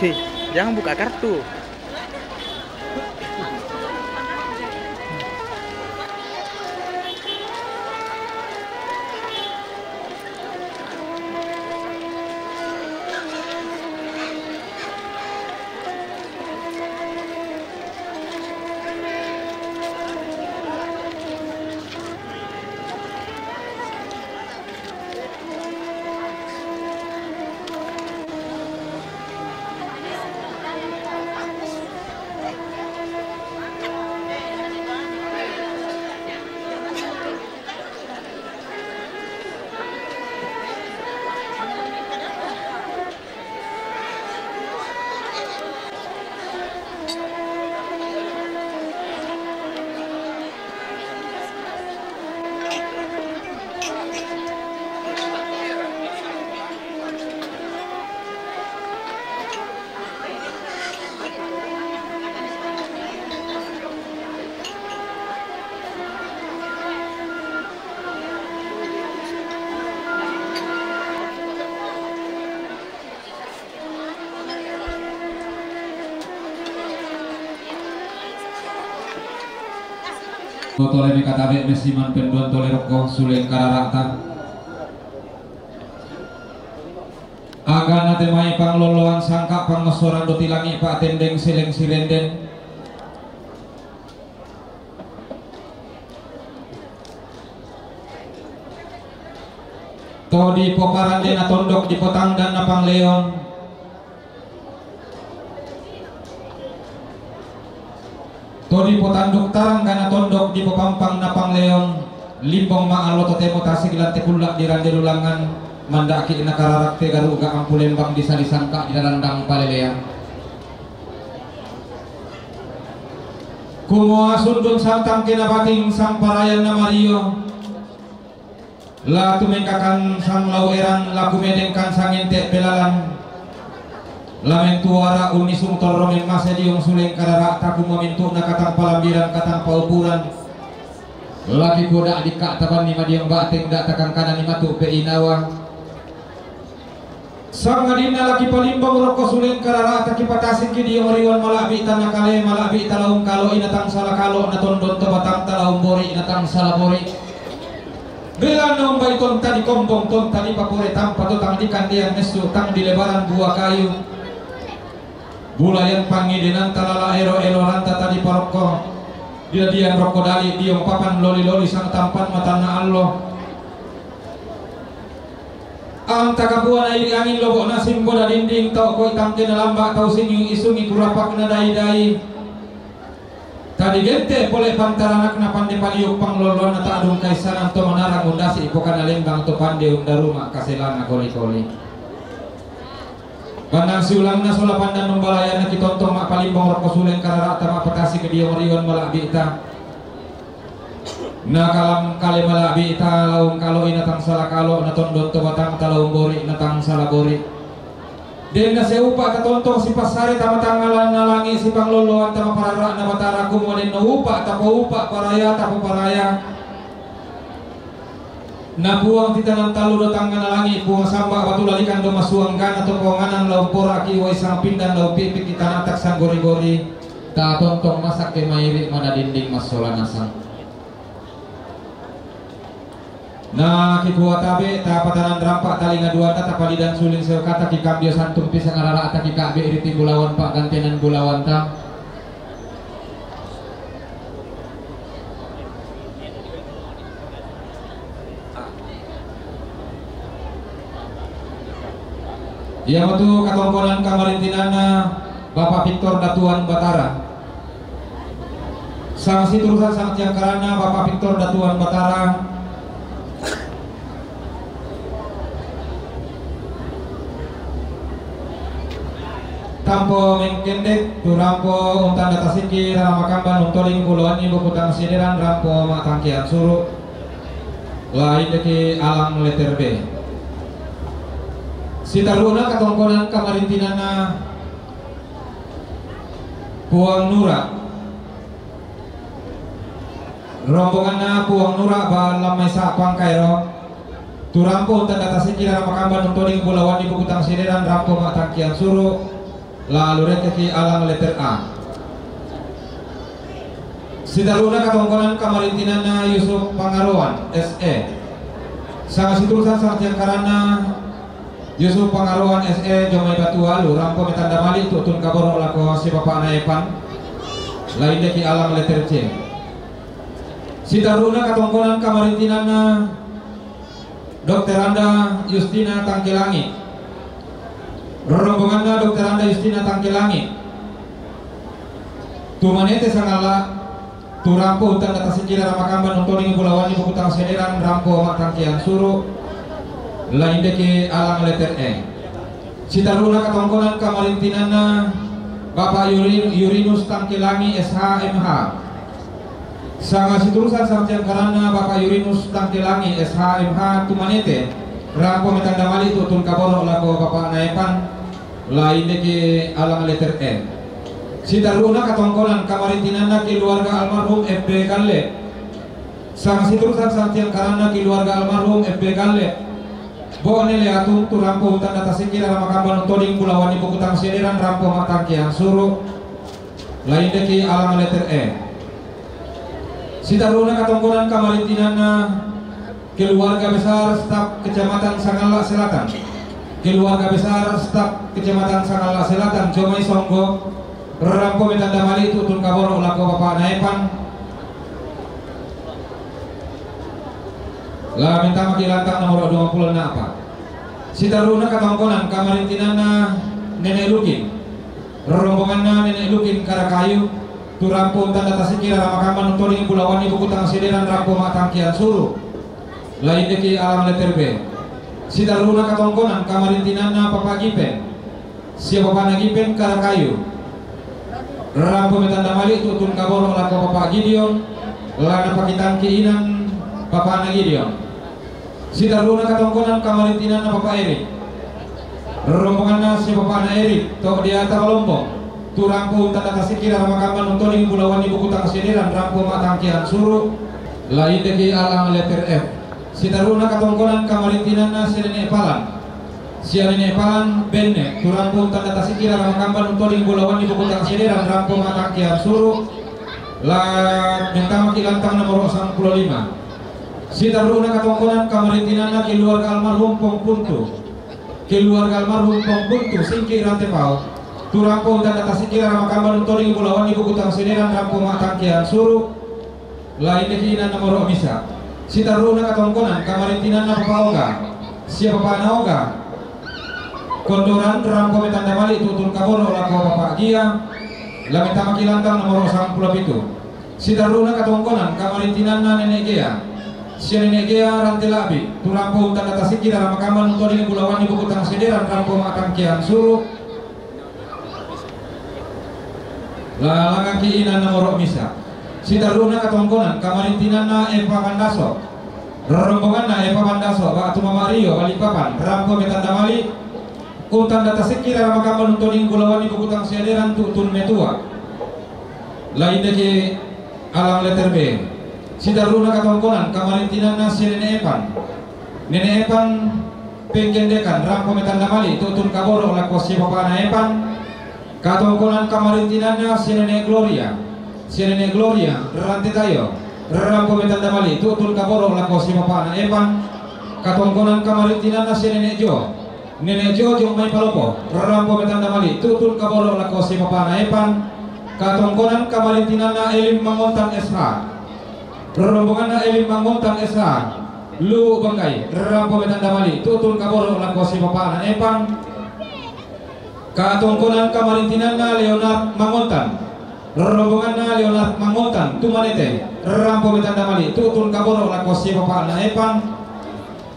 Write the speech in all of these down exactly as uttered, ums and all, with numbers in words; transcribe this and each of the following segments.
Hei, jangan buka kartu. Tole mi katabe mesiman penduan tole roko suleng kararata. Agana temai pangloloan sangka pangosoran doti langi pa tendeng sileng sirenden. To di poparan dena tondok di potang dan napang leon. To di potanduk tarang kana tondok di popampang napang leon. Limbong ma allo totemo tasik lante kulla di rande lulangan. Mandaki nakararak te garu ga ampu lembang di sali sangka di dalandang palelean. Kumoa sundun santang kena bating sang parayan na mario. La tumengkakan sang lau eran la kumedengkan sang ente pelalan. La mentuara unisung torro memmase diong suleng karara taku mamintu nakatang palambiran katang paupuran. Laki koda dikka tabanni madiong bateng da takangkana ni matu pe inawa. Sangadinna laki palimbong rokko suleng kararata kipatasiki diong riwan malabbi tanakale malabbi talaung kalo inatang sala kalo natondon to batang talaung bori inatang sala bori. Bela naumbai tonta di kombong tonta di papore tampa to tang di kandean messu tang di lebaran bua kayu. Bulayan pangidenan talala ero ero ranta tadi parokko. Dia dian rokko dali diong papan loli loli sang tampan matanna allo. Anta kapuana iri angin lobokna simboda dinding tau koi tangkena lamba tau singing isungi kurapakna dai-dai. Tadi gente pole pantaranakna pande paliuk panglolona ta'dung kaissanan to manarang undasi pokana lembang to pande undaruma kaselana koli-koli. Pandang siulangna sola pandan numbalayana kitontong ma'palimbong rokko suleng karara'ta ma'patasi kediong rion mala'bi'ta. Nakalam kale mala'bi'ta laung kalo'i natangsala kalo natondon to batangta laung bori natangsala bori. Denna seupa tatontong sipassare tamatangngalan nalangi sipanglolloan tamaparara'na batara kumua denno upa tapoupa paraya tapoparaya. Na puang titanang tallu do tangngana langi puang samba batu lalikan do masuang gana to ponganan laung poraki wai sang pindan laung pipiki tanatak sanggori-gori. Tatontong masakke mairi mada dinding massola nasang. Na kikua tabe tapatanan rampa talinga duata tapalidan suling seukata kikambio santum pisang arara'ta kikabe riti bulawan pa'gantenan bulawanta. Iyamotu katongkonan kamarintinanna Bapak Victor Datuan Batara. Sanga siturusan sanga tiangkaranna Bapak Victor Datuan Batara. Rampo mengkendek tu rampo untanda tasiki rara makamban untoding bulawanni buku tang siederan rampo mattangkian suru. La indeki alang letter B. Sitarru'na katongkonan kamarintinanna Puang Nura. Rombonganna Puang Nura ba Lammaisa Pangkaero. Tu rampo untanda tasiki rara makamban untoding bulawanni buku tang siederan rampo mattangkian suru. La lurekkeki alang letter A. Sitarru'na katongkonan kamarintinanna Yusuf Pangaroan S E. Sanga siturusan sanga tiangkaranna Yusuf Pangaroan S E, Jomai Batualu, rampo metanda mali tu'tun kaboro lako sibapa'na Epan. La indeki alang letter C. Sitarru'na katongkonan kamarintinanna Dokteranda Yustina Tangkelangi. Rombonganna Dokteranda Yustina Tangkelangi. Tu manete sangalla, tu rampo untanda tasiki rara makamban untoding bulawanni buku tang siederan rampo mattangkian suru. La indeki alang letter E. Sitarru'na katongkonan kamarintinanna Bapak Yuri-, Yurinus Tangkelangi S H M H. Sanga siturusan sanga tiangkaranna Bapak Yurinus Tangkelangi S H M H tu manete, rampo metanda mali tu'tun kaboro lako bapa'na Epan. La indeki alang letter E. Sitarru'na katongkonan kamarintinanna keluarga almarhum F B Galle. Sanga siturusan sanga tiangkaranna keluarga almarhum F B Galle. Bo'ne Leatung tu rampo untanda tasiki rara makamban untoding bulawanni buku tang siederan rampo mattangkian suru. La indeki alang letter E. Sitarru'na katongkonan kamarintinanna keluarga besar staf Kecamatan Sangalla Selatan. Keluarga besar staf Kecamatan Sangalla Selatan, Jomai Songgo, rampo metanda mali tu'tun kaboro lako bapa'na Epan. La mentamaki lantang nomoro duappulo enneng. Sitarru'na katongkonan kamarintinanna Nenek Lukin. Rombonganna Nenek Lukin Karakayu, tu rampo untanda tasiki rara makamban untoding bulawanni buku tang siederan rampo mattangkian suru. La indeki alang letter B. Sitarru'na katongkonan kamarintinanna Papa Gipen. Sia bapa'na Gipen Karakayu. Rampo metanda mali tu'tun kaboro lako Papa Gideon, la napakitangki inan bapa'na Gideon. Sitarru'na katongkonan kamarintinanna Papa Erik. Rombonganna sia bapa'na Erik, to Deata Balombong. Tu rampo untanda tasiki rara makamban untoding bulawanni buku tang siederan rampo mattangkian suru. La indeki alang letter F. Sitarru'na katongkonan kamarintinanna sia Nenek Palan. Sia Nenek Palan Benne, tu rampo untanda tasiki rara makamban untoding bulawanni buku tang siederan rampo mattangkian suru. La mentamaki lantang nomoro sangpulo lima. Sitarru'na katongkonan kamarintinanna keluarga almarhum Pong Puntu. Keluarga almarhum Pong Puntu, Singki Rantepao. Tu rampo untanda tasiki rara makamban untoding bulawanni buku tang siederan rampo mattangkian suru. La indeki inan nomoro misa. Sitarru'na katongkonan kamarintinanna Papa Oga. Sia bapa'na Oga Kondoran, rampo metanda mali tu'tun kaboro lako Papa Gia. La mentamaki lantang nomoro sangpulo pitu. Sitarru'na katongkonan kamarintinanna Nenek Gea. Sia Nenek Gea Rante Labi, tu rampo untanda tasiki rara makamban untoding bulawanni buku tang siederan rampo mattangkian suru. La langaki inan nomoro misa. Sitarru'na katongkonan kamarintinanna Epa Pandaso. Rombonganna Epa Pandaso, Batu Mama Rio, Balikpapan, rampo metanda mali. Untanda tasiki rara makamban untoding bulawanni buku tang siederan tu'tun metua. La indeki alang letter B. Sitarru'na katongkonan kamarintinanna sia Nenek Epan. Nenek Epan Pengkendekan, rampo metanda mali tu'tun kaboro lako sia bapa'na Epan. Katongkonan kamarintinanna sia Nenek Gloria. Sia Nenek Gloria Rante Tayo, rampo metanda mali tu'tun kaboro lako sia bapa'na Epan. Katongkonan kamarintinanna sia Nenek Jo. Nenek Jo Jomai Palopo, rampo metanda mali tu'tun kaboro lako sia bapa'na Epan. Katongkonan kamarintinanna Elim Mangontan S H. Rombonganna Elim Mangontan S H, Luwu Banggai, rampo metanda mali tu'tun kaboro lako sia bapa'na Epan. Katongkonan kamarintinanna Leonard Mangontan. Rombonganna Leonard Mangontan, Tumanete, rampo metanda mali, tutun kaboro lako sipapa'na Epan.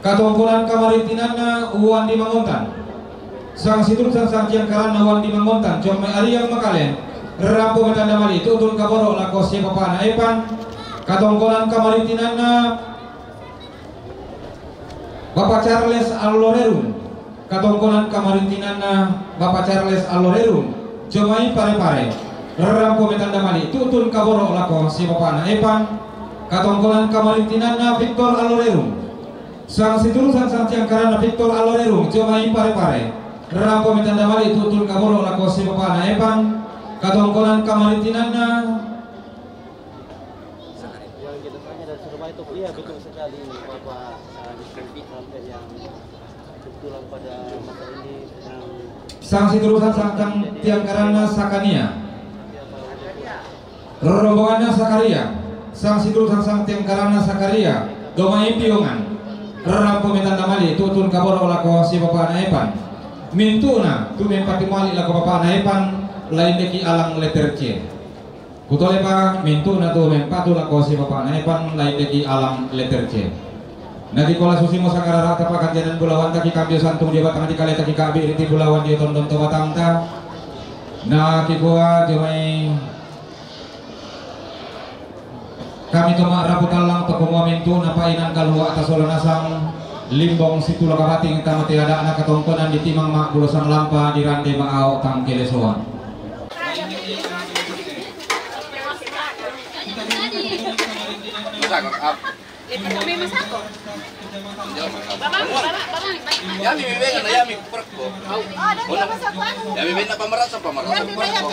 Katongkonan kamarintinanna Wandi Mangontan. Sang situru sang sang tiangkaranna Wandi Mangontan, cuma Ariang Makale, rampo metanda mali, tutun kaboro lako sipapa'na Epan. Katongkonan kamarintinanna Bapak Charles Allorerum, katongkonan kamarintinanna Bapak Charles Allorerum, jomai Pare-Pare, rampo metanda mali, tutun kaboro lako sipapa'na Epan. Katongkonan kamarintinanna Victor Allorerum, sang situru sang sang tiangkaranna Victor Allorerum, jomai Pare-Pare, rampo metanda mali, tutun kaboro lako sipapa'na Epan. Katongkonan kamarintinanna Yang kita tanya dari Surabaya itu, iya, betul sekali ini, Bapak, eh, di sini sampai yang kebetulan pada masa ini sedang Sang situru sang sang tiangkaranna Sakania. Rombonganna Sakaria. Sang situru sang sang tiangkaranna Sakaria, jomai Piongan, rampo metanda mali, tutun kaboro lako sipapa'na Epan. Mintu'na tu mempatu mali lako papa'na Epan, lain deki Alang Leterce. Kutolepa mintu'na tu mempatu lako sipapa'na Epan, lain deki Alang Leterce. Nakikola susimo sangararata pakanjanan bulawanta ki kambio santung dio batang di kaleta ki kabi riti bulawan dio tondon to batangta. Nakikua jomai kami to ma'rapu tallang to kumua mintu'na painan kalua' tasola nasang limbong situlo kapating tama te ada'na katongkonan di timang ma'bulo sanglampa di rande ma'ao tangkelesoan. Kami memang na yami perko. Yami memang na pamarasa, pamarasa perko.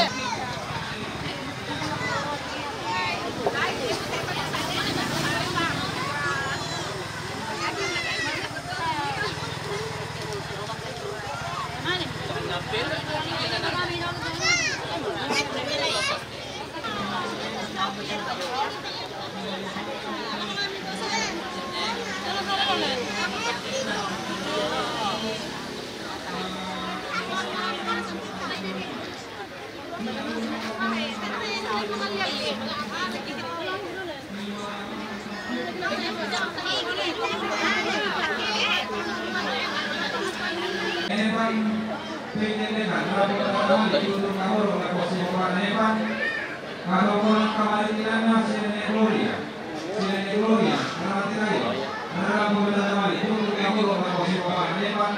Katongkonan kamarintinanna si Nene Gloria. Si Nene Gloria, Rati Rayo, rampo metanda mali, tutun kaboro lako sipapa'na Epan.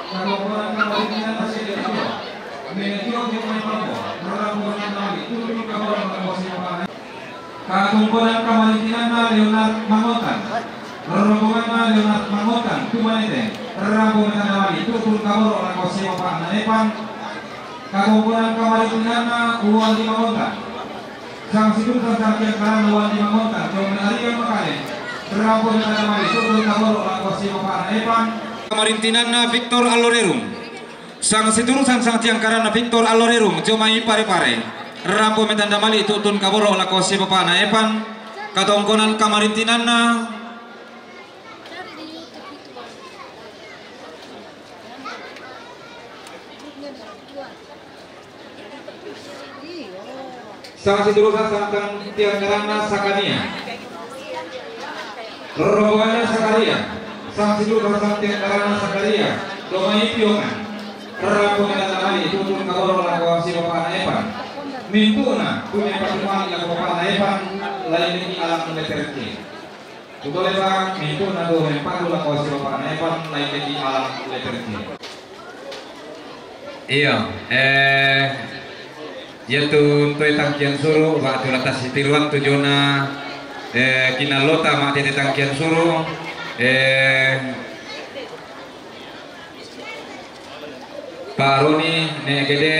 Katongkonan kamarintinanna si Nene Tio. Nene Tio jomai Pambo, rampo metanda mali, tutun kaboro lako sipapa'na Epan. Katongkonan kamarintinanna Leonard Mangontan. Rombonganna Leonard Mangontan, Tumanete, rampo metanda mali, tutun kaboro lako sipapa'na Epan. Katongkonan kamarintinanna Wandi Mangontan. Sang situru sang tiangkaranna Wandi Mangontan, jomai Ariang Makale, rampo metanda mali, tutun kaboro lako sipapa'na Epan. Kamarintinanna Victor Allorerum. Sang situru sang sang tiangkaranna Victor Allorerum, jomai Pare-Pare, rampo metanda mali, tutun kaboro lako sipapa'na Epan. Katongkonan kamarintinanna Sang situru sang sang tiangkaranna Sakania. Rombonganna Sakaria. Sang situru sang sang tiangkaranna Sakaria, jomai Piongan, rampo metanda mali, tutun kaboro lako sipapa'na Epan. Mintu'na tu mempatu mali lako papa'na Epan, lain deki Alang Leterce. Kutolepa mintu'na tu mempatu lako sipapa'na Epan, lain deki Alang Leterce. Iyo, eh, iatu toe tangkian suru, ba'tu la tasitiruan tu jona, eh, kinallota ma'tete tangkian suru, eh, Pak Roni, Nek Gede,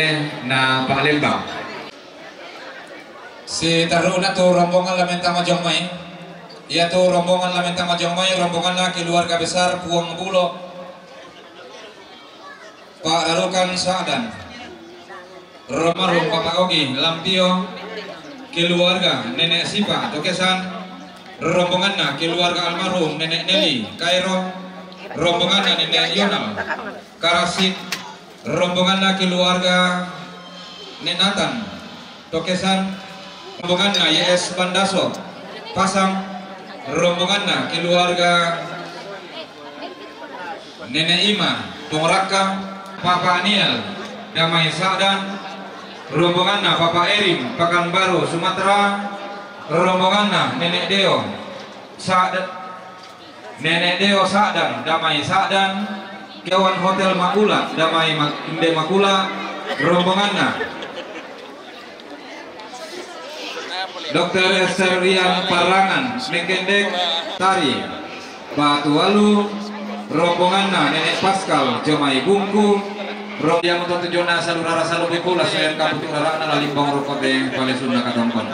na Pak Lembang. Sitaru'na tu rombongan la mentama jomai. Iatu rombongan la mentama jomai, rombonganna keluarga besar Puang Bulo, Pak Rarukan Sa'dan. Almarhum Bapak Ogi Lampio, keluarga Nenek Sipa Tokesan, rombonganna keluarga almarhum Nenek Neli Kairo, rombonganna Nenek Yonal Karasik, rombonganna keluarga Nenek Nathan Tokesan, rombonganna Y S Bandaso, Pasang, rombonganna keluarga Nenek Ima, Pongrakka, Papa Niel, Damai Sa'dan, rombonganna Papa Ering, Pakanbaru, Sumatera, rombonganna Nenek Deo, Sa'd-, Nenek Deo Sa'dan, Damai Sa'dan, Kewan Hotel Makula, Damai Mak-, Inde Makula, rombonganna. Dokter Esther Rian Parangan, Mekendek, Tari, Batu Alu, rombonganna Nenek Pascal, Jomai Bungku, ro-, yang untuk tujuanna salurara salu bikula, soyan kaputu rarana lalimbang rokote, pale sunna katongkon.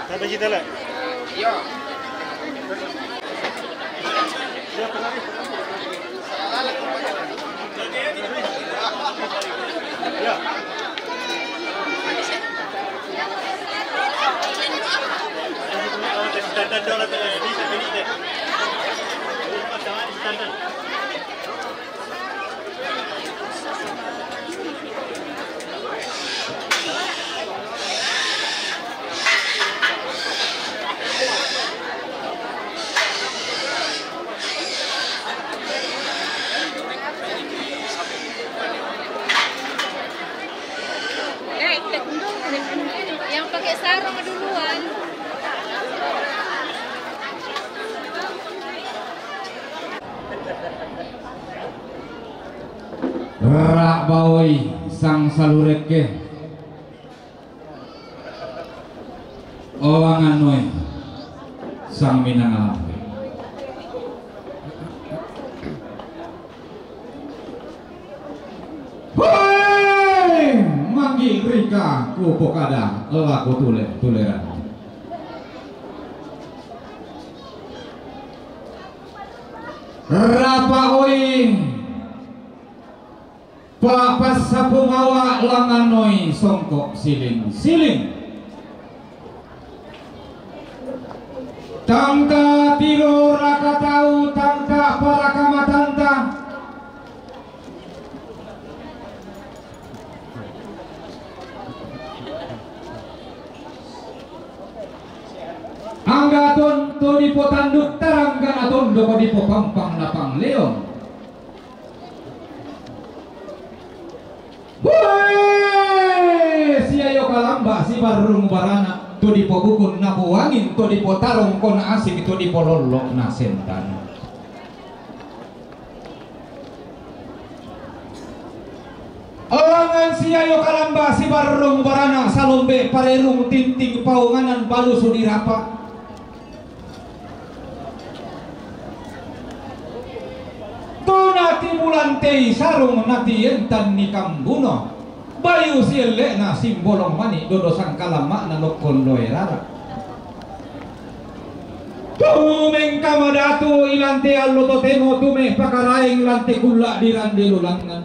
Kata kita lah. Eh, yang pakai sarung duluan. Rak baoi sang salurekke. Oangan noi sang minang lampe. Hoi! Manggi rika ku pokada lako tule, tuleran. Rapa oi. Pa'passapu mawa langan noi songko' siling-siling. Tangka tiro raka tau, tangka paraka matanta. Angga ton to dipotanduk tarang, angga ton doko dipopampang napang leon. Woi! Siayo kalamba sibarrung barana, to dipobukun napoangin, to dipotarong kona asik, to dipolollo nasentan. Oangan siayo kalamba sibarrung barana, salombe parerung tinting paonganan balusu dirapa. Tu natimulantei sarung natientan nikambuno, bayu sielle'na simbolong mani dodo sangkalamma'na lokkon loe rara. Tu mengkamadatu ilante allo totemo, tu mepakaraeng lante kulla dirande lulangngan.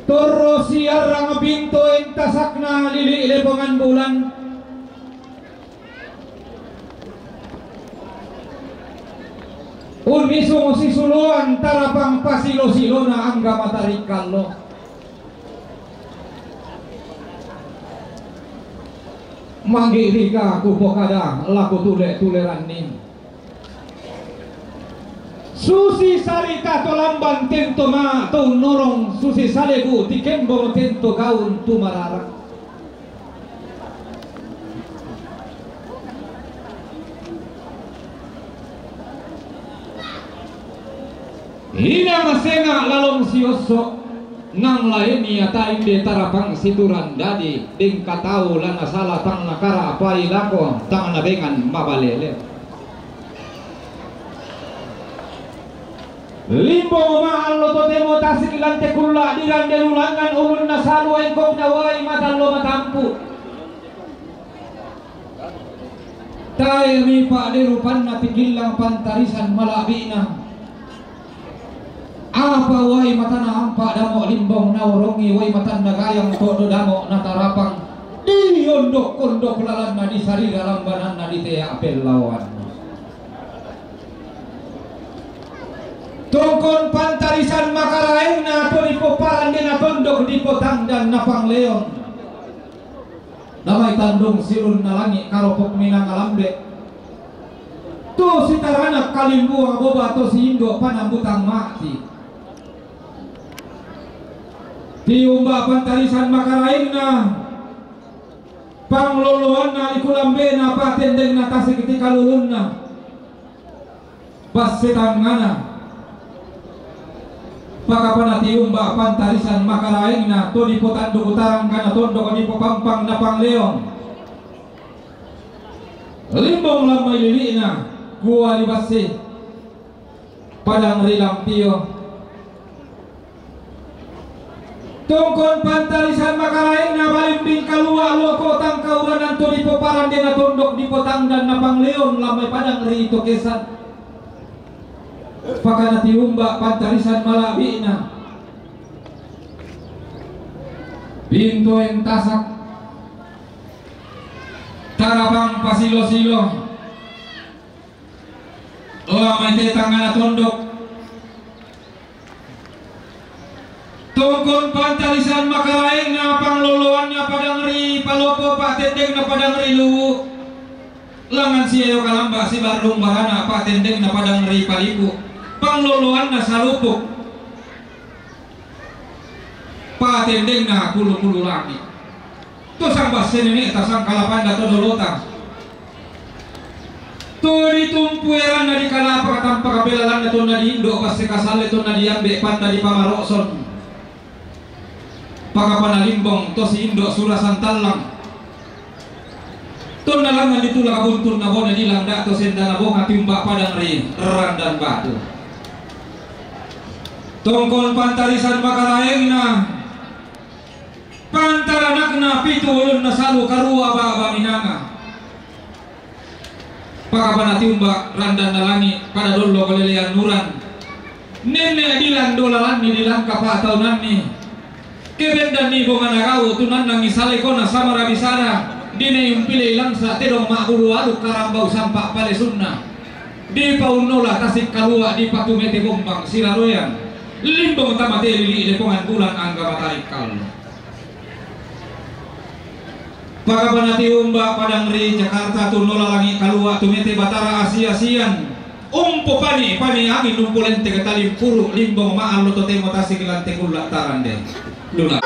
Torro siarrang binto entasakna lili lepongan bulan. Unnisung sisuloan tarapang pasilo-silona angga matari kallo. Manggi'rika kupokada lako tule-tuleranni. Susi sarita to lamban tento ma to unnorong, susi salebu tikembong tento gaun tumarara. Inang senga lalong siosso, nang laeni ata inde tarapang situran dadi, dengka tau la nasala tang nakara pai lako, tang nabengan mabalele. Limbong ma allo totemo tasik lante kulla' dirande lulangan ulunna salu engkokna wai matallo matampu'. Tae' mi pa'de rupanna tikillang pantarisan mala'bi'na. Apa wai matana ampa' damo' limbong naorongi wai matanna gayang to'do damo' natarapang di ondok-ondok lalanna di sarira lambananna di tea' pellawanna. Tongkon pantarisan makaraengna to dipoparan de natondok dipotangdan napangleon. Namai tandung silunna langi' karopok minanga lambe'. To sitaranak kalimbuang boba to si indo' panambutang ma'ti. Tiumba pantarisan makaraengna, pangloloanna liku lambe'na patendengna tasik ti kalulunna. Basse tangngana. Pakapana tiumba pantarisan makaraengna to dipotanduk utarang kana tondok dipopampang napangleon. Limbong lammai lili'na, kua ri basse, padang ri lampio. Tongkon pantarisan makaraengna balimbing kalua' loko tangkauranan to dipoparan de natondok dipotangdan napangleon lammai padang ri to kesan. Pakana tiumba pantarisan mala'bi'na. Pintoen tasak. Tarapang pasilo-silo. Lammai te tangngana tondok. Tongkon pantarisan makaraengna pangloloanna padang ri palopo patendengna padang ri luwu. Langngan siayo kalamba sibarrung barana patendengna padang ri palipu. Pangloloanna salupuk. Patendengna kulu-kulu langi'. To sangbasse nene'ta sangkalapanda to dolota. To ditumpu eranna di kalapa tampa kapellalanna tonna di indo' basse kasalle tonna diambe' panna di pamaro'son. Pakapana limbong to si indo' sura santallang. Tonna langngan ditulak buntunna bone dilang da'to sendana bonga tiumba padang ri randan batu. Tongkon pantarisan makaraengna. Pantaranakna pitu ulunna salu karua baba minanga. Pakapana tiumba randanna langi' pada dollo kalelean nuran. Nenne' dilang dolalanni dilangka pa'taunanni. Kebendanni bongana gau' tunannangi salekona samara bisara. Dinei umpilei langsa' tedong ma'bulu aluk karambau sampa' palesunna. Dipaunnola tasik kalua' dipatumete bombang siraroyan. Limbong tamate lili' lepongan bulan angga matarikkal. Pakapana tiumba padang ri Jakarta tunnola langi' kalua' tumete batara asi-asian. Umpo pani', pani' angin umpo lente katalimpuru' limbong ma'allo totemo tasik lante kulla' tarande. Lula.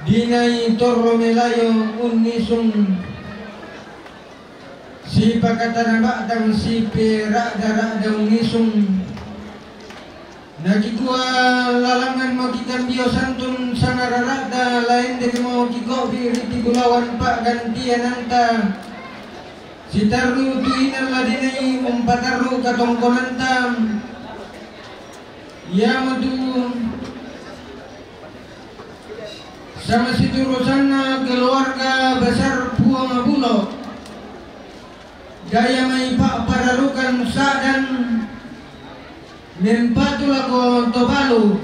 Dinay Torro Melayo Unnisung, si Pakatanaba'tang si Pira'da-ra'da Unnisung, Nakikua lalangan mo kikambio santun sangarara'da, lain deke mo kiko'bi riti bulawan pa'gantiananta. Sitarru tu inan la dinai umpatarru katongkonanta, iamotu sama siturusanna keluarga besar Puang Mabulo. Daya mai pa'pararukan sa'dan mempatu lako Tobalu.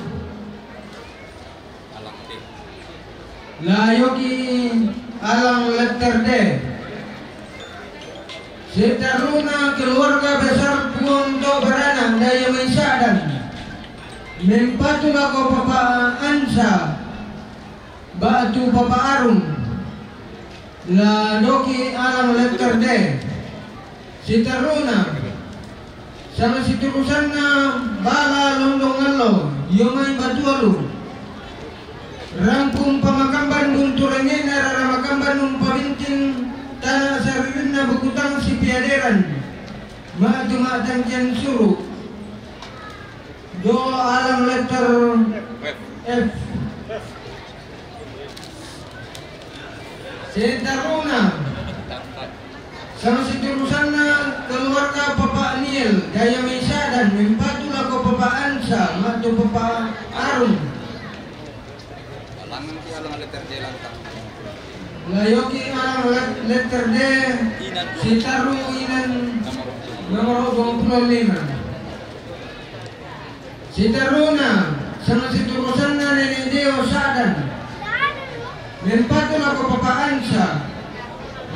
Layoki Alang Letter D. Sitarruna keluarga besar Puang To Baranak daya mai sa'dan mempatu lako Papa Ansa ba'tu Papa Arung. Ladoki Alang Letter D. Sitarruna sama siturusanna bala londong allo, io mai batualu. Rampung pamakamban buntu rengena rara makamban umpabintin tana saririnna bukutang sipiaderan. Ma'tu ma'tangkian suru. Do Alang Letter F. Sitarruna sama siturusanna keluarga Papa Niel daya mai sa'dan mempatu lako Papa Ansa ma'tu Papa Arung. Layoki Alang Let-, Letter D. Sitarru inan nomor dua puluh lima. Sitarruna sama siturusanna Nenek Deo sa'dan mempatu lako Papa Ansa.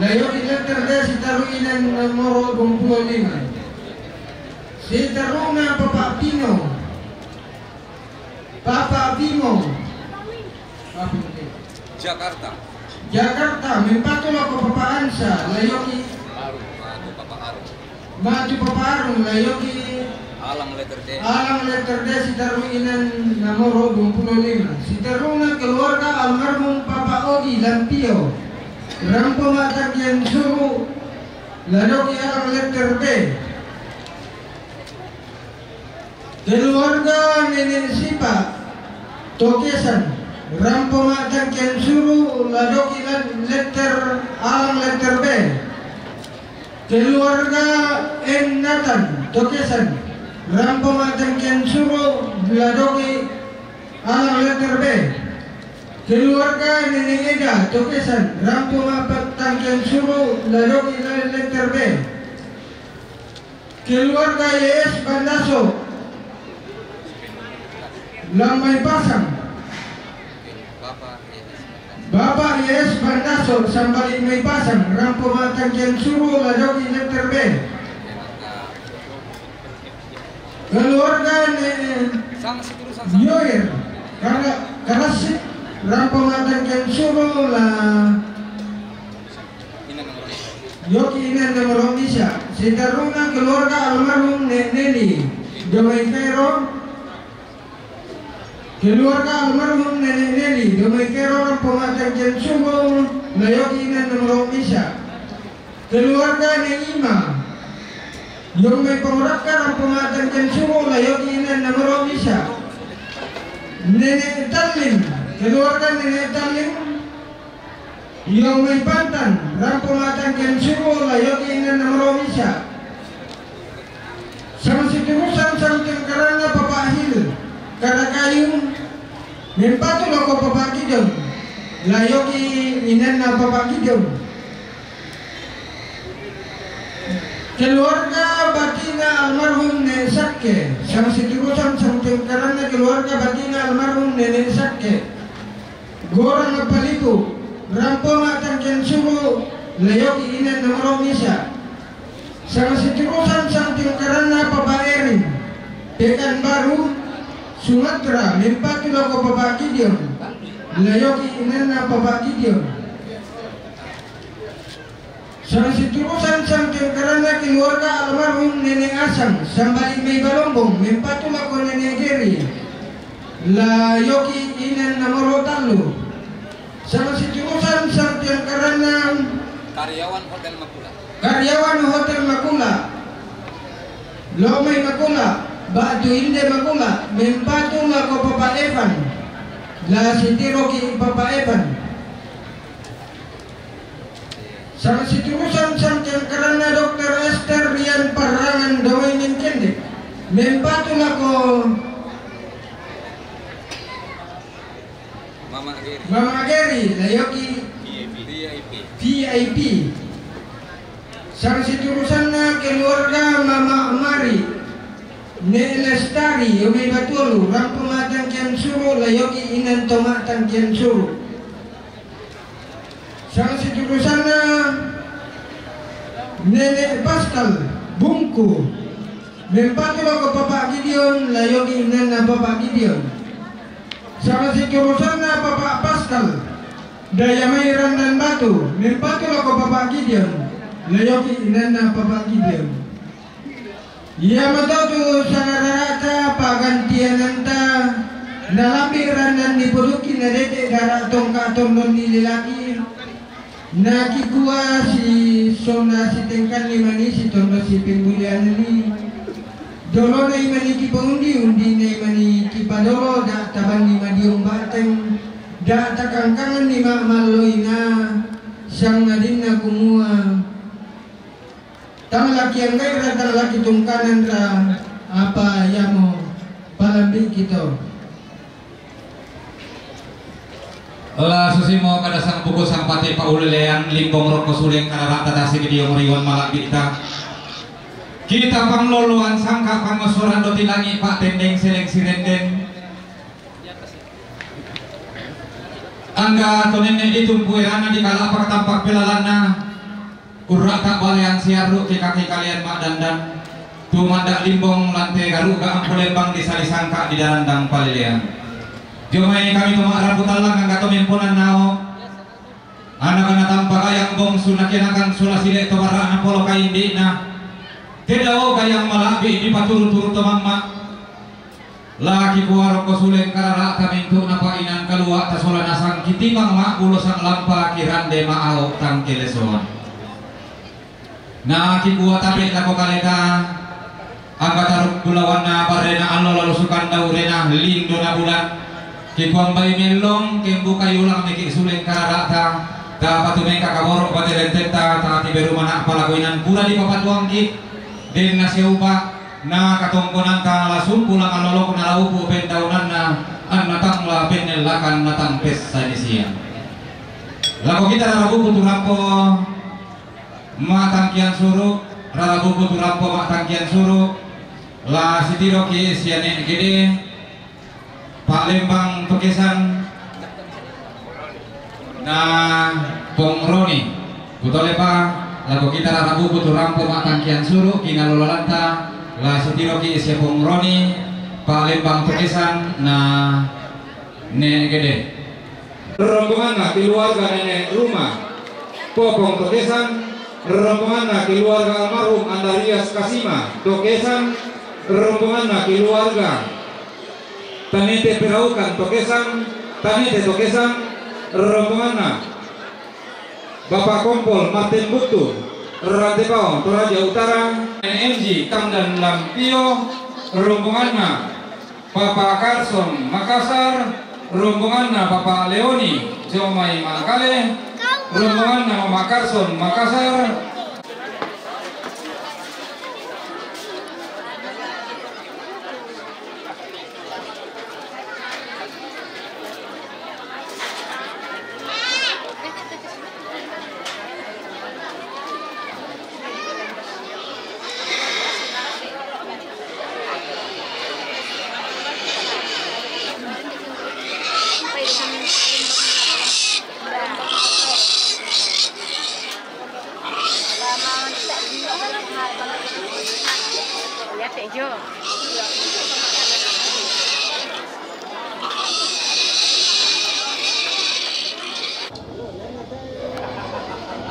Layoki Letter D. Sitarru inan nomor dua puluh lima. Sitarruna Papa Pino. Papa Pimo. Jakarta. Jakarta mempatu lako Papa Ansa. Layoki ma'tu Papa Arung. Layoki Alang Letter D. Alang Letter D. Sitarru inan nomor dua puluh lima. Sitarruna keluarga almarhum Papa Ogi Lampio. Rampo ma'tangkian suru. Ladoki Alang Letter B. Keluarga Nenek Sipa Tokesan, rampo ma'tangkian suru. Ladoki Letter, Alang Letter B. Keluarga N Nathan Tokesan, rampo ma'tangkian suru. Ladoki Alang Letter B. Keluarga Nenek Eda Tokesan, rampo ma'tangkian suru. Ladoki Letter B. Keluarga Y S Bandaso, Lamai Pasang. Bapak Y S Bandaso, Sambali Mai Pasang, rampo ma'tangkian suru. Ladoki Letter B. Keluarga Ne Yoir, Kara-, Karasik, rampo ma'tangkian suru. La Yoki inan nomor misa. Sitarruna keluarga almarhum Nenek Neli, io mai Kairo. Keluarga almarhum Nenek Neli, io mai Kairo, rampo ma'tangkian suru. Layoki inan nomor misa. Keluarga Nenek Ima, io mai Pangorakka, rampo ma'tangkian suru. Layoki inan nomor misa. Nenek Tallim, keluarga Nenek Tallim, io mai Pantan, rampo ma'tangkian suru. Layoki inan nomor misa. Sama siturusan sangtingkaranna Papa Hil, Karakayu, mempatu lako Papa Gideon. Layoki inanna Papa Gideon. Keluarga batina almarhum Nenek Sakke, sama siturusan sangtingkaranna keluarga batina almarhum Nenek Sakke. Gorang Palipu, rampo ma'tangkian suru. Layoki inan nomor misa. Sama siturusan sangtingkaranna Papa Erin, Pekanbaru, Sumatera, mempatu lako Papa Gideon. Layoki inanna Papa Gideon. Sama siturusan sangtingkaranna keluarga almarhum Nenek Asang, Sambali Mai Balombong, mempatu lako Nenek Geri. Layoki inan nomor tallu. Sama siturusan sangtingkaranna karyawan Hotel Makula. Karyawan Hotel Makula. Io mai Makula. Ba'tu inde magula', mempatu lako Papa Evan. La sitiroki Papa Evan. Sangsiturusan sangkengkaranna Dokter Ester Rian Parrangan Dawai Mencende. Mempatu lako Mama Geri. Mama Geri, layoki V I P. V I P. Sangsiturusanna keluarga Mama Mari, Nek Lestari, Yomai Batolu, rampo ma'tangkian suru, layoki inan to ma'tangkian suru. Sangsiturusanna Nenek Pascal, Bungku, mempatu lako Papa Gideon, layoki inanna Papa Gideon. Sangsiturusanna Papa Pascal, Dayamai Randan Batu, mempatu lako Papa Gideon, layoki inanna Papa Gideon. Iamoto tu sangarara'ta pa'gantiananta, nalambi' randan nipoduki nadete' dara' tongka' tondon nililaki, nakikua si sonna sitengkanni mani sitondo sipemmulianni, dolona imani kipaundi, undina imani kipadolo, da' tabanni madiong bateng, da' takangkanganni ma'malloina, sangadinna kumua, Tang laki anggaira, tang laki tungkananra, apa iamo palambi'ki to. La susimo kada sang buku sang pati paulelean, limbong rokko suleng karara'ta tasik diong riwan mala'bi'ta. Kita pangloloan sangka' pangossoran doti langi' pa'tendeng seleng sirenden. Angga to nenne' ditumpu eranna dikala'pak tampak pelalanna. Urra'ta baleang siarru' ke kaki kalean ma'dandan. Tumanda' limbong lante garu'ga angku lembang disali sangka' didarandang paleleang. Jomai kami to ma'rapu tallang angga to memponannao. Anakna tampa gayang bongsu nakianakan sola sile to barra'na polo kaindi'na. Tedao gayang mala'bi' dipaturu-turu to mamma'. Laki kuarokko suleng karara'ta mintu'na pa'inan kalua'ta sola nasang kitimang ma'bulo sang lampa kirande ma'ao tangkelesoan. Nakikua tabe' lako kaleta, angka taruk bulawanna barrena allo lalu sukanda urena lindona bulan. Kikuambai mellong kembukai ulang meki suleng karara'ta, tapatu mengka kaboro' bate lentetta, tatiberu mana'pa lako inan pura dipapatuangki, denna siupa, na katongkonanta la sumpu la malolokna la upu pendaunanna, anna tang la pennellakan na tang pessa disiang. Lako kita rara buku tu rampo ma'tangkian suru', rara buku tu rampo ma'tangkian suru', la sitiroki sia Ne' Gede, Pa'lembang Tokesan, na Pong Roni. Kutolepa lako kita rara buku tu rampo ma'tangkian suru', kinalolalanta la sitiroki sia Pong Roni, Pa'lembang Tokesan, na Ne' Gede. Rombonganna keluarga Nenek Ruma, Popong Tokesan, rombonganna keluarga almarhum Andarias Kasima, Tokesan, rombonganna keluarga Tanete Peraukan, Tokesan, Tanete Tokesan, rombonganna Bapak Kompol Martin Buttu, Rantepao, Toraja Utara, N M G Tamdan Lampio, rombonganna Papa Carson Makassar, rombonganna Papa Leoni, Jomai Mangkale, rombonganna Mama Carson Makassar.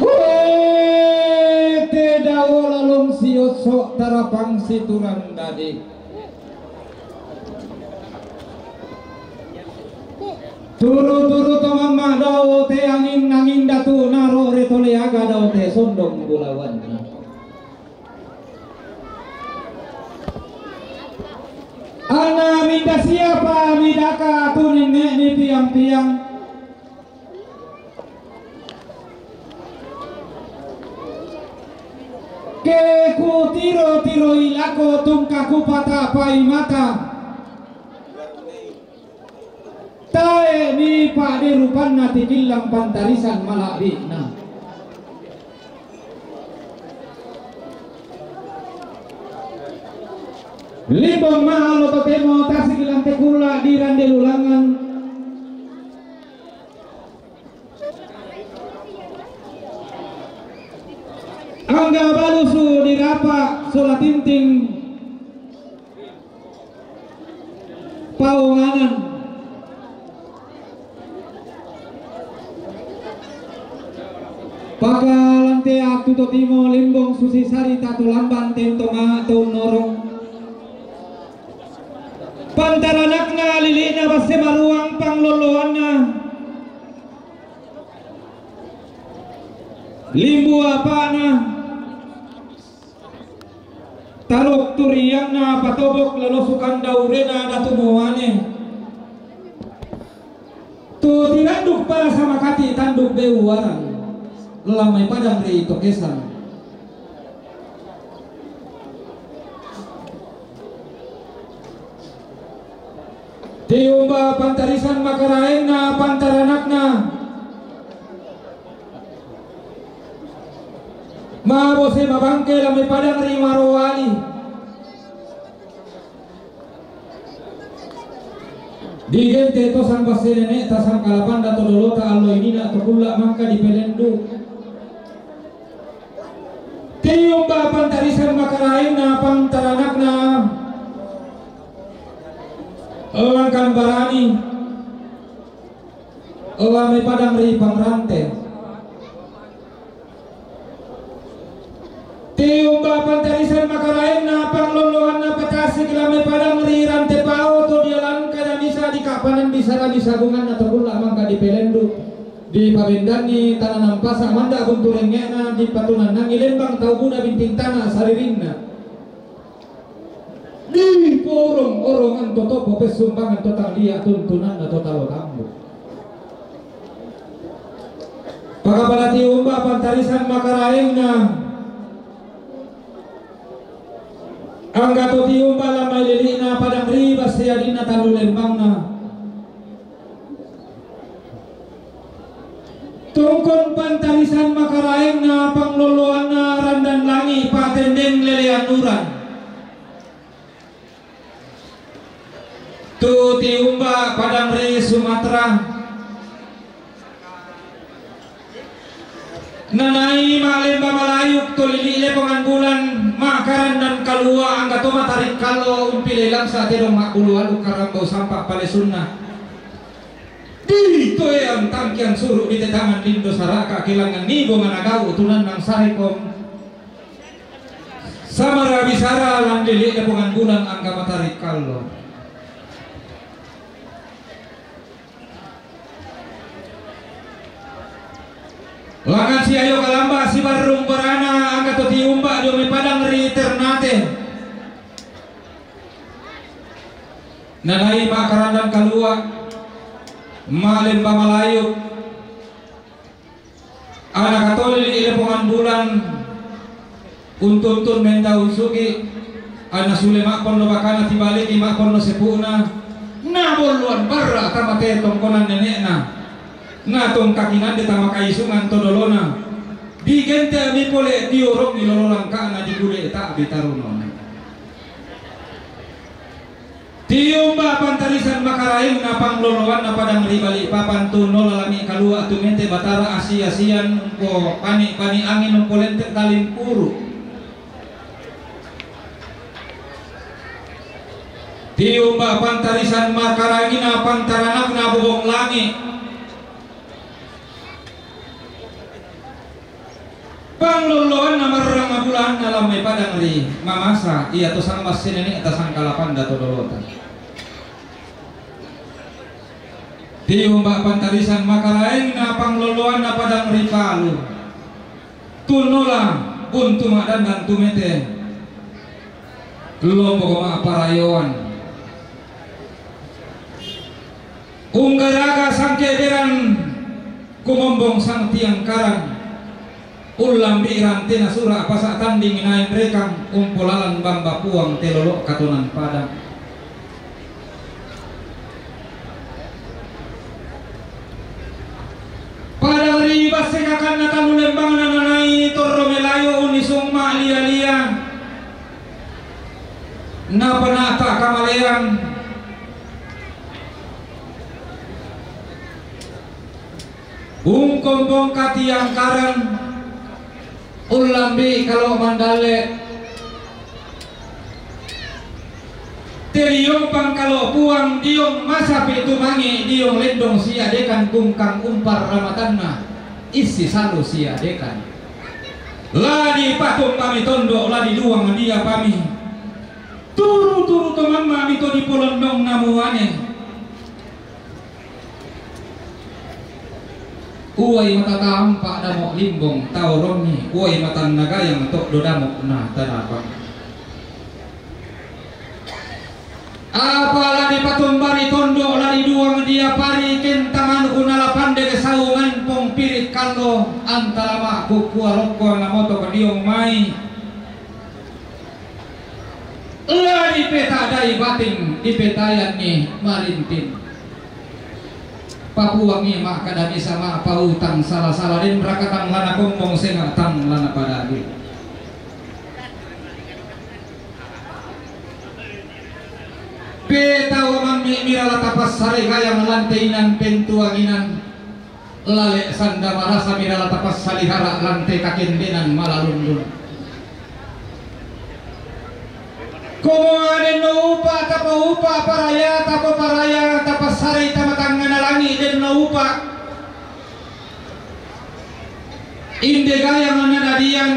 Hoe, te dao lalong siosso' tarapang siturang dadi. Turu-turu to mamma' dao te angin-angin datu naro re to leaga dao te sondong bulawanna. Inda siapa midaka tu nenne' ni piang-piang. Ke kutiro-tiroi lako tungka kupatapai mata. Tae' mi pa'de rupanna tikillang pantarisan mala'bi'na. Limbong mahallo totemo tasik lan te kulla' di rande lulangngan. Angga balusu dirapa' sola tinting paonganan. Pakalante attu totimo limbong susi sarita to lamban tento ma to norong. Pantaranakna lili'na basse maruang panglolloanna. Limbu apa'na. Taluk turianna patobok lalosukan daurena datu muane. Tu tiranduk pasa makati tanduk beuaran. Lamai padang ri tokesan. Tiumba pantarisan makaraengna pantaranakna. Mabose mabangke lamai padang ri marowali. Digente to sang basse nene'ta sang kalapanda to dolota allo inina to kulla' mangka dipelendu. Tiumba pantarisan makaraengna pantaranakna. Langkan barani. Lamai padang ri pangrante. Tiumba pantarisan makaraengna panglolloanna patasik lamai padang ri rante pao to dialan kada misa di kapanan bisara misa bunganna to kulla' mangka dipelendu. Dipabendanni tana nampasa manda' buntu rengnge'na dipatunannangi lembang tau buda binting tana saririnna. Di porong-orongan to toppo pessumbangan to tang lia' tuntunanna to talo tambu. Pakapala tiumba pantarisan makaraengna. Angga to tiumba lamai lili'na padang ri basse adinna tallu lembangna. Tungkon pantarisan makaraengna panglolloanna randan langi' patendeng lelean uran. Tu tiumba padang ri Sumatra. Nanai ma'lemba malayuk to lili' lepongan bulan makarandan kalua' angga to matarik kallo umpilei langsa' tedong ma'bulu aluk karambau sampa' palesunna. Di toeang tangkiang suru' di tetangan lindo saraka' kelangan nibonga nagau' tunannang sarekong. Samara bisara lan lili' lepongan bulan angga matarik kallo. Langan siayo kalamba sibarrung barana angga to tiumba dio mai padang ri Ternate. Nanai makarandan kalua', ma'lemba malayuk, ana katolili lepongan bulan, untuntun mendaun sugi', ana sule ma'ponno bakana tibaliki ma'ponno sepu'na, na bolluan barra' tama te tongkonan nene'na, na tongka kinande tama kaisungan to dolona, digente' mi pole diorongi lolo langka'na digule ta'bi tarunona. Tiumba pantarisan makaraengna pangloloanna padang ri Balikpapan tu nola langi' kalua' tumete Batara asi-asian umpo pani'-pani' angin umpo lente' talimpuru'. Tiumba pantarisan makaraengna pantaranakna bobong langi'. Panglolloanna marrang abulaanna lan mai padang ri Mamasa, iato sangbasse nene'ta sangkalapanda to dolota. Tiumba pantarisan makaraengna panglolloanna padang ri Palu. Tunnola buntu ma'dandan tumete. Lombok ma'parayoan. Unggaraga sangkederan, kumombong sang tiangkaran, ullambiran tina sura' pasa' tanding naen rekang, umpulalan bamba puang telolo' katunan padang. Pada ri basse kakanna talu lembangna nanai torro melayo unisung ma'lia-lia, napanata kamaleang. Ungkombong katiangkaran, ullambi kalo mandalle'. Teliong pangkalo puang diong masapi tumangi diong lendong siadekan bungkang umpar ramatanna, issi salu siadekan. La dipatumbami tondo', la diduang diapami. Turu-turu to mammami to dipolondong namuane. Uwai matatampa' damo' limbong tau rongi, uwai matanna gayang to'do damo' na tanapang. Apa la dipatumbari tondo', la diduang diapari kentangan kunala pande kesaungan pong piri kallo, antalama' kukkua rokko namoto kadiong mai. La dipeta'dai batin, dipetayanni marintin. Papuangi ma'kada misa ma'pautang sala-sala, den rakatang lana kombong senga' tang lana padadi. Petau mammi' mira la tapassare gayang lante inan pentuanginan. Lale' sanda marasa mira la tapassalihara' lante kakendenan malalundun. Komoa denno upa' tapaupa' paraya tapaparaya tapassarei tamatangngana langi' denno upa'. Inde gayang nadadian,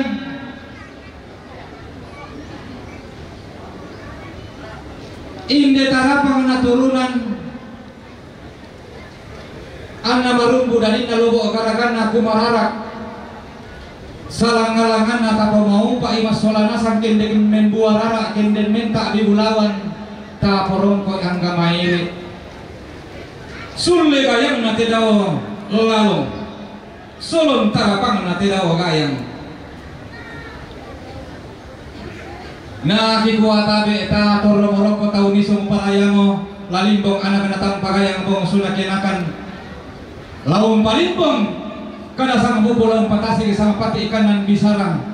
inde tarapang naturunan. Anna marumbu dadinna lobo' garaganna kumarara'. Salang-alanganna tapomaupa'i massola nasang kenden membua rara', kenden menta' bibulawan, taporongko'i angga mairi'. Sulle gayangna te dao lalong, solon tarapangna te dao gayang. Nakikua tabe' ta torro moroko tau nisung parayamo, lalimbong anak natampa gayang bongsu nakenakan. Laung palimbong, kada sangbubu laung patasi samapati kanan bisara.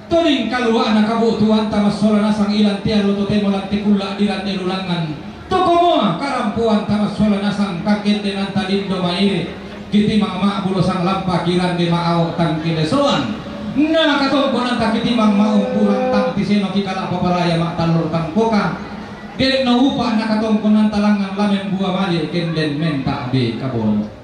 Toding kalua'na kabu'tuanta massola nasang ilan te allo totemo lan te kulla' diran te lulangan. Tokomoa karampuan tamassola nasang kakendenanta lindo mairi', kitimang ma'bulo sang lampa kirande ma'ao tang kilesoan. Na katongkonanta kitimang ma'umburang tang tiseno kikala' paparaya ma'tallur tang poka. Denno upa' na katongkonanta langngan lamen bua mali' kenden menta' bi kabolo.